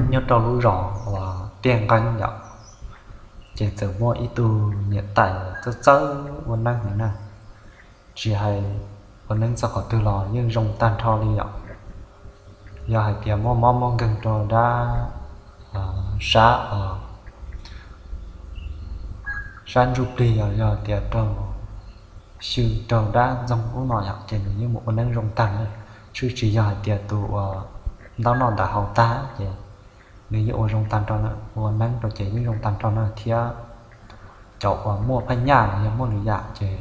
Nyob rau lub zos uas Tiaj Nqeeb yom, ces txawm muaj ib tug niam tais txawj txawj ua neeb heev na, tsis hais ua neeb txog qhov twg los yeej zoo tag nrho li yom. Yog hais tias muaj mob muaj nkeeg rau dab sab sab ntsuj plig, yog yog tias raug xyw raug dab ntxoog ub no yom, ces nws yeej mus ua neeb zoo tag na. Tsis tsis yog hais tias tus uas ntaub noj ntawd haus tag ces nws yeej ua zoo tag nrho na, ua neeb rau ces yeej zoo tag nrho na thiab. Cov uas muaj phaj nyaj los yog muaj lwm yam ces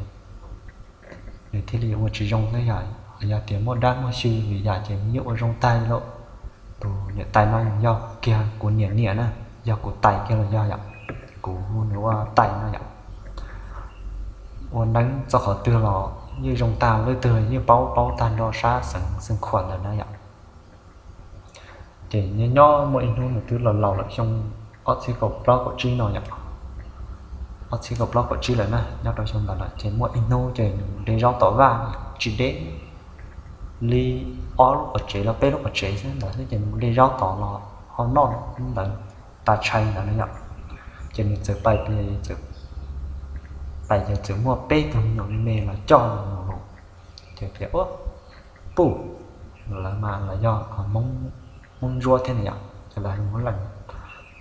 nws thiaj li ua tsis zoo xwb, yog yog tias muaj dab muaj xyw lwm yam ces nws yeej ua zoo tag li lawm. Tus niam tais no yog kiag kuv niam niam na, yog kuv tais kiag los yog yom, kuv hu nws ua tais no yom. Ua neeb txog qhov twg los yeej zoo tag, leej twg los yeej paub paub tag nrho sab xeev Xeev Khuam ntawd na yom. Ces nyob nyob muaj ib hnub nws twb laus laus lawm, xyoo ob txhiab kaum plaub kaum tsib no yom, ob txhiab kaum plaub kaum tsib lawm na, nyob rau xyoo ntawd lawm ces muaj ib hnub ces nws de zaub tom vaj, tsis deb li ob lub qhov tsev los peb lub qhov tsev xwb ntawd xwb, ces nws de zaub tom los ho noj ntawd, tas tshais ntawd na yom. Ces nws txawm pais, pais ces txawm muaj peb tug me nyuam me me los coj nws mus lus. Ces tias, Ub, Puj, lawv mas los yog Hmoob Ntsuab thiab na yom, ces lawv Hmoob Leej,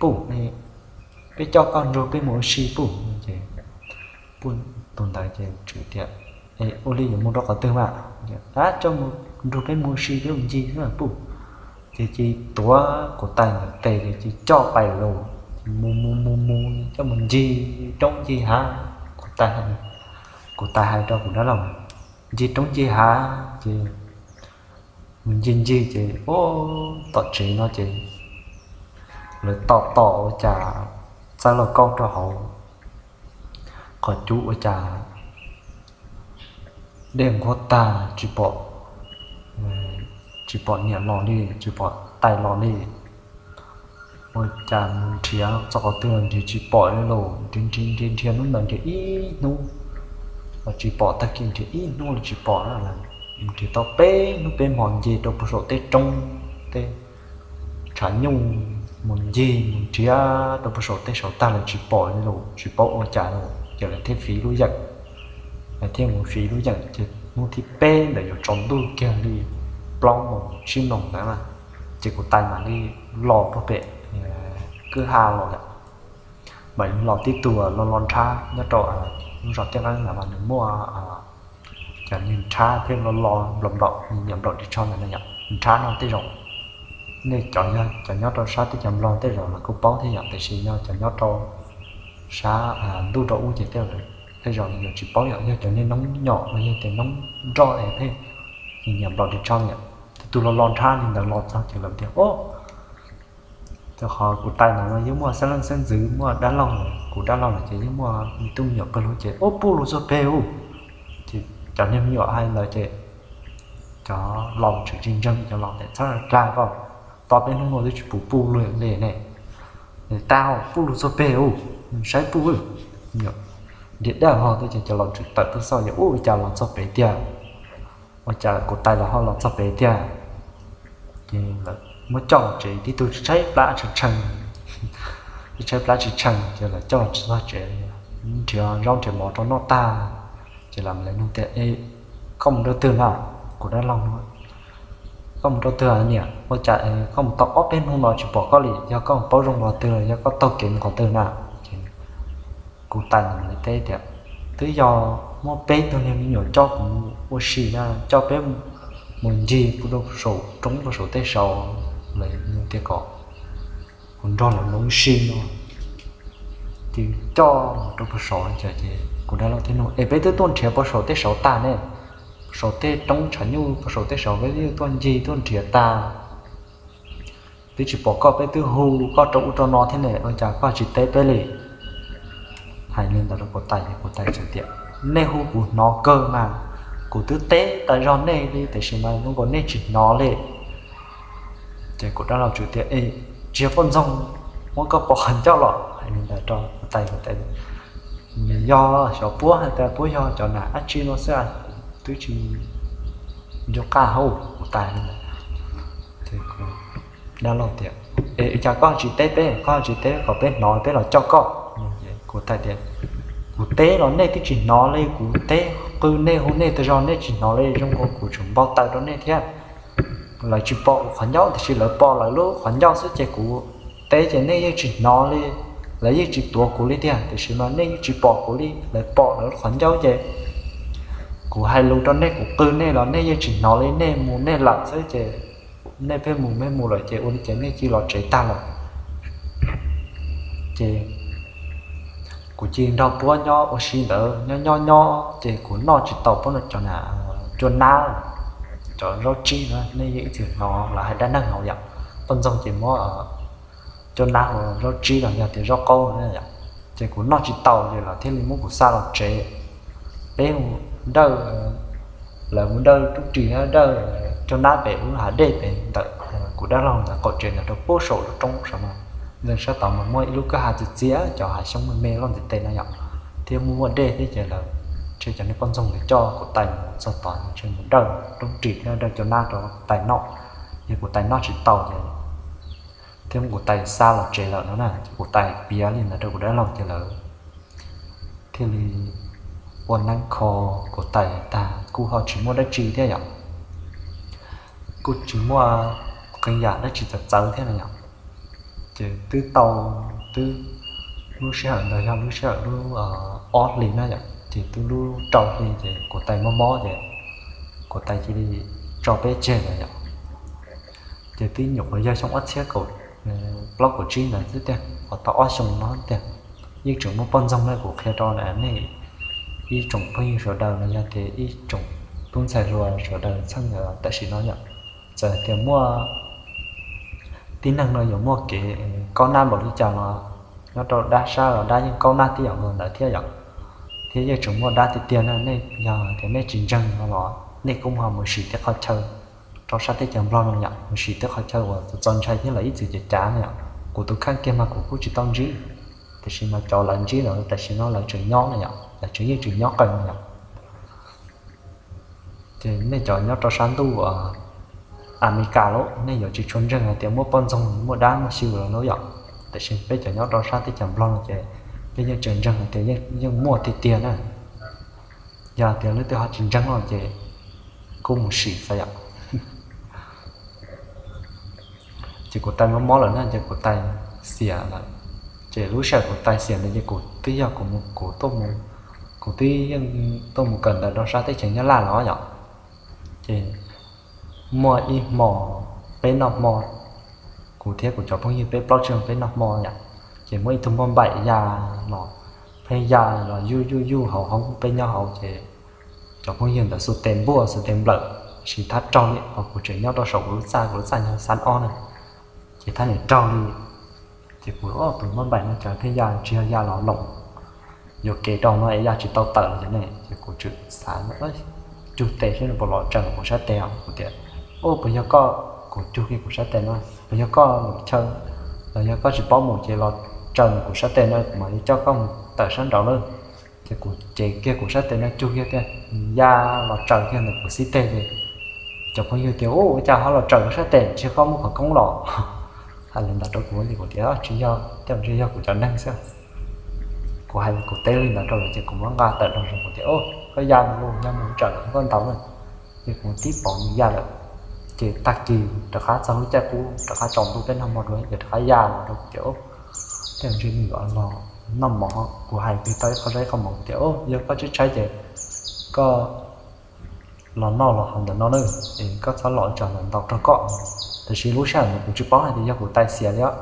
Puj, peb coj koj nrug peb mus ua si Puj. Ces Puj tus ntawd ces txawm tias, Ua li yuav mus rau qhov twg mas? Ab, coj mus nrug peb mus ua si peb mus ncig xwb Puj. Ces cia li tuav kuv tais ntawm tes ces cia li coj pais lus, ces mus mus mus mus coj mus ncig roob ncig hav. Kuv tais, kuv tais hais rau kuv dab laug, ncig roob ncig hav ces mus ncig ncig ces ub tom tsev no ces lawv tos tos ua cas txawb lauj kaub rau hauv qhov cub ua cas dej nquag tag, tsis pom, tsis pom niam los li, tsis pom tais los li. Ua cas mus nrhiav txog qhov twg los nrhiav tsis pom li lauj, nrhiav nrhiav nrhiav hnub ntawd nrhiav ib hnub los tsis pom, tag kis nrhiav ib hnub los tsis pom, nrhiav tau peb hnub peb hmo nce rau puag saum tej roob tej tshav nyuj mus ncig mus nrhiav rau puag saum tej saud tag lawm tsis pom li lauj, tsis paub ua cas lauj, ces lawv thiaj fiv lub yeem, lawv thiaj mus fiv lub yeem ces hnub thib peb ntawd yuav tsaus ntuj kiag li plaub moos tsib moos ntawd na, ces kuv tais mam li los puag pem kwj ha los lawm. Mam li los tib tug los los nrhab nyob rau lub zos Tiaj Nqeeb ntawd mas nws muaj cov niag nrhab thiab los los nplaum nplaum, nyiam nplaum ris tsho ntawd na yom. Nrhab no tej zaum nej cov yog cov nyob rau sab teb chaws Nplog tej zaum lawv kuj paub thiab yom, tiam sis yog cov nyob rau sab ntuj rau ub ces tej zaum yuav tsis paub yom, yog cov niag noob nyom los yog tias noob nroj es pheej nyiam nplaum ris tsho yom. Tib tug los los nrhab li ntawd los txog ces lawv tias, Ub, rau qhov kuv tais ntawd mas yeej muaj xeeb leej xeeb ntxwv, muaj dab laug lawm, kuv dab laug lawm ces yeej muaj me tub me nyuam pawg lug ces, Ub, Puj lug txog peg ub. Ces cov niag me nyuam hais ntawd ces cov laus tseem tsis ntseeg, cov laus tias, Txhob dag koj, tau peb hnub no twb tsis pom Puj li ne. Tag, Puj lug txog peg ub, saib Puj. Ntiam dab hlo thiab ces cov laus tseem tawm tuaj xauj ces, Ub, ua cas los txog pem tiag, ua cas kuv tais los ho los txog pem tiag. Ces lawv muab coj los tsev, tib tug tshaib plab tshee, tshaib plab tshee ces lawv coj los txog tsev, nrhiav zaub nrhiav mov rau noj tag, ces lawv mam li nug tias, E, koj mus rau twg na? Kuv dab laug, Koj mus rau twg niam? Ua cas koj mus tau ob peb hnub no tsis pom koj li, yog koj paub zoo qhov twg los yog koj taug kev mus qhov twg na? Kuv tais mam li teb tias, Twb yog muaj peb tug niag me nyuam coj kuv mus ua si na, coj peb mus ncig puag rau saum roob puag saum tej saud, lawv tias kom kuv nrog lawv mus ua si no. Ces coj mus rau puag saud ces kuv dab laug thiaj nug, Es peb twb tuaj nrhiav puag saum tej saud tag ne, saum tej roob tshav nyuj puag saum tej saud peb twb tuaj ncig tuaj nrhiav tag, twb tsis pom koj, peb twb hu koj rau ub rau no thiab ne, ua cas koj tsis teb peb li? Hais li ntawd rau kuv tais ces kuv tais txawm tias, Nej hu kuv hnov kawg mas, kuv twb teb tas zog nej li tiam sis mas zoo nkaus nej tsis hnov li. Ces kuv dab laug txawm tias, Es tsis yog poj ntxoog muab koj pov qhov ncauj los? Hais li ntawd rau kuv tais, kuv tais, Nws yog xyov puab hais tias puab yog cov nam dab tsi no xwb, kuv twb tsis nco qab hauj, kuv tais li ntawd. Ces kuv dab laug tias, Cas koj tsis teb peb, koj tsis teb kom peb hnov peb los coj koj? Kuv tais tias, kuv teb los nej twb tsis hnov li, kuv teb qw nej hu nej tag zog nej tsis hnov li, zoo nkaus kuv tseem npau taws rau nej thiab. Lawv tsis pom kuv qhov ncauj tiam sis lawv pom lawv lub qhov ncauj xwb ces kuv teb ces nej yeej tsis hnov li, lawv yeej tsis tuav kuv li tiag tiam sis mas nej yeej tsis pom kuv li, lawv pom lawv lub qhov ncauj ces kuv hais lus rau nej, kuv qw nej los nej yeej tsis hnov li, nej mus nej lawm xwb ces nej pheej mus pheej mus lawm ces ua li ces nej cia los tsev tag lawm. Ces kuv cia li nrog puab nyob ua si ntawd nyob nyob nyob ces kuv noj tsis tau puab cov na, cua nab, cov zaub tsib na, nej yeej ib txwm hnov lawv hais dab neeg hauv yom, poj ntxoog ces muab cua nab los zaub tsib los yog tias zaub qaub na yom, ces kuv noj tsis tau ces lawv thiaj li muab kuv xa los tsev. Peb mus dawj, lawv mus dawj roob ris thiab dawj cua nab pem lub hav dej pem ntawm kuv dab laug ntawd qaum tsev ntawd rau puag saum lub roob saum no. Ntxeev sab tod mas muaj ib lub kwj ha txias txias cov hav xyoob me me loj ntev tes no yom, thiab muaj muaj dej thiab ces lawv, ntshe cov niag poj ntxoog ntawd coj kuv tais mus txog tod ntshe mus dawj roob ris thiab dawj cua nab rau kuv tais noj, ces kuv tais noj tsis tau ces thiab muab kuv tais xa los tsev lawm no na, ces kuv tais piav li ntawd rau kuv dab laug ces lawv thiaj li ua neeb kho kuv tais tag kuj ho tsis muaj dab tsi thiab yom, kuj tsis muaj qee yam dab tsi txawv txawv thiab no yom. Ces twb tau, twb, lub sij hawm ntawd yog lub sij hawm lub ob hlis na yom, ces twb lub rau hli ces kuv tais mob mob ces kuv tais cia li tso peb tseg lawm yom. Ces twb nyuam qhuav yog xyoo ob txhiab kaum plaub kaum tsib ntawd xwb tiag, qhov tau ob xyoo no tiag. Yeej tseem muaj poj ntxoog na, kuv qhia rau nej ib tsoom phooj ywg sawv daws los yog tias ib tsoom tub ntxhais hluas sawv daws txheej tam sim no yom, txawm hais tias muaj tib neeg no yuav muaj kev kaub nab npaum li cas los nyob rau dab sab los dab yeej kaub nab tib yam nkaus ntawd thiab yom. Thiab yeej tseem muaj dab tiag tiag na, nej yog tias nej tsis ntseeg no los nej kuj mus sim tej qhov chaw rau sab teb chaws Nplog no yom, mus sim tej qhov chaw uas txaus ntshai thiab lawv ib txwm cav cav no yom. Kuv tus kheej kiag mas kuv kuj tsis tau ntsib, tiam sis mas cov lawv ntsib lawm tam sim no lawv tseem nyob no yom, lawv tseem yeej tseem nyob qees no yom. Ces nej cov nyob rau sab ntuj Amelikas los nej yuav tsis tshua ntseeg hais tias muaj poj ntxoog muaj dab muaj xyw los lauj yom. Tiam sis peb cov nyob rau sab teb chaws Nplog no ces peb yeej tseem ntseeg hais tias yeej muaj tiag tiag na. Yog tias leej twg ho tsis ntseeg no ces kuj mus sim xwb yom. Ces kuv tais mob mob lawm na ces kuv tais xiam lawm. Ces lub sij hawm kuv tais xiam ntawd ces kuv twb yog kuv mus, kuv tuaj mus, kuv twb yeej tuaj mus kawm ntawv rau sab teb chaws Nyab Laj los yom. Ces muaj ib hmo peb noj hmo, kuv thiab kuv cov phooj ywg peb plaub tsib leeg peb noj hmo yom, ces muaj ib tug npauj npaim ya los, pheej ya los yuj yuj yuj hauv hoob peb nyob hauv ces cov phooj ywg ntawd xuas tes npuaj xuas tes nplawm, tab sis thab raug li hos kuv tseem nyob rau saum kuv lub txaj, kuv lub txaj nyob xab ob na, ces thab niam raug li. Ces kuv, tus npauj npaim no cas pheej ya tsis yog ya los loos yuam kev rau no es ya tsis tau tawm los ces ne, ces kuv tseem xav cug tes seb nws puas los tsaws kuv sab tes os. Kuv tias, ub, puas yog koj, kuv cug kiag kuv sab tes no, puas yog koj loos chaw los yog koj tsis paub mus ces los tsaws ntawm kuv sab tes no kuv mam li coj koj mus tawm sab nraud lawm. Ces kuv cev kiag kuv sab tes no cug kiag tiag, ya los tsaws kiag ntawm kuv xib teg ces cov phooj ywg tias, ub, ua cas ho los tsaws koj sab tes, ntshe koj muaj qhov koob los. Hais li ntawd rau kuv ces kuv tias, tsis yog, tej zaum ntshe yog kuv cov neeg xwb. Kuv hais kuv teb li ntawd rau lawv ces kuv muab nqa tawm rau kuv tias, koj ya mus, yog mus tsaws lawm koj ntaus na. Ces kuv tib pom nws ya lawm. Ces tag kis rov qab txog lub caij qub rov qab tsaus ntuj peb noj hmo dua ces rov qab ya los rau kuv tias, tej zaum ntshe nws yuav los noj mov. Kuv hais kiag tau ib qho zaub ib qho mov kuv tias, yog koj tshaib tshaib ces koj los noj los hauv ntawm no na, es koj txhob los, tsam ntawm ntaus raug koj. Tiam sis lub sij hawm ntawd kuv tsis paub hais tias yog kuv tais xiam li os.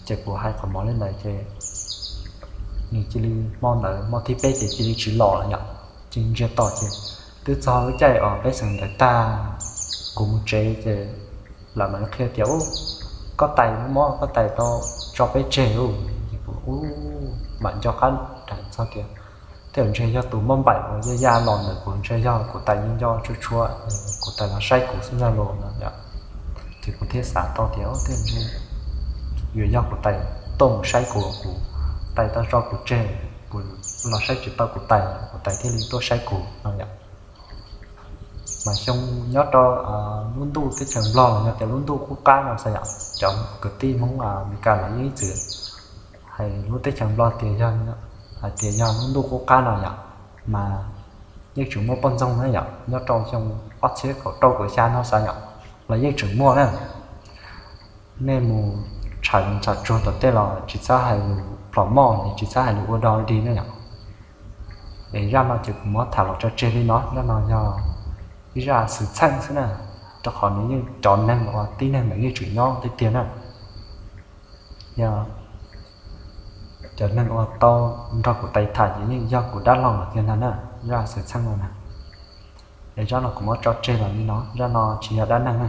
Ces kuv hais qhov mov li ntawd ces nws cia li hmo ntawd hmo thib peb ces cia li tsis los lawm yom. Ces ntsia tos ces twb txog lub caij uas peb xeem ntawv tag, kuv mus tsev ces lawv mam li qhia tias, ub, koj tais mob mob, koj tais tau tso peb tseg lauj. Ces kuv, ub, mam nco qab ras txog tias tej zaum ntshe yog tus npauj npaim uas ya ya los ntawm kuv, ntshe yog kuv tais nco nco tshua tshua, kuv tais los saib kuv xwb ntag los no yom. Ces kuv thiaj xav tau tias, ub, tej zaum ntshe yuav yog kuv tais tuaj mus saib kuv, kuv tais tau tso kuv tseg, kuv los saib tsis tau kuv tais, kuv tais thiaj li tuaj saib kuv no yom. Xyoo nyob rau lub ntuj teb chaws Nplog los yog tias lub ntuj qub qab no xwb yom, cov kwv tij Hmoob Amelikas lawv yeej ib txwm hais lub teb chaws Nplog tias yog, hais tias yog lub ntuj qub qab no yom, mas yeej tseem muaj poj ntxoog na yom, nyob rau xyoo ob txhiab kaum rau kaum xya no xwb yom, los yeej tseem muaj na. Nej mus tsham zos tsham tsuag tom tej los tsis txhob hais lus plhom moj los tsis txhob hais lus ua dog dig na yom. Es zaj no ces kuv muab tham los tso tseg li no, zaj no yog ib zaj xwm txheej xwb na, rau qhov nws yeej cov neeg uas tib neeg ntawd yeej tseem nyob tiag tiag na. Yog cov neeg uas tau nrog kuv tais tham ces yeej yog kuv dab laug lawm tiag ntag na, zaj xwm txheej no na. Es zaj no kuv muab tso tseg los li no, zaj no tsis yog dab neeg na.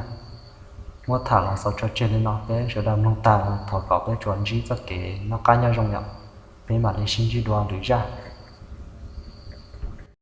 Muab tham los xaus tso tseg li no, peb sawv daws mloog tag los thov kom peb tsuas ntsib txoj kev noj qab nyob zoo yom. Peb mam li sib ntsib dua lwm zaj.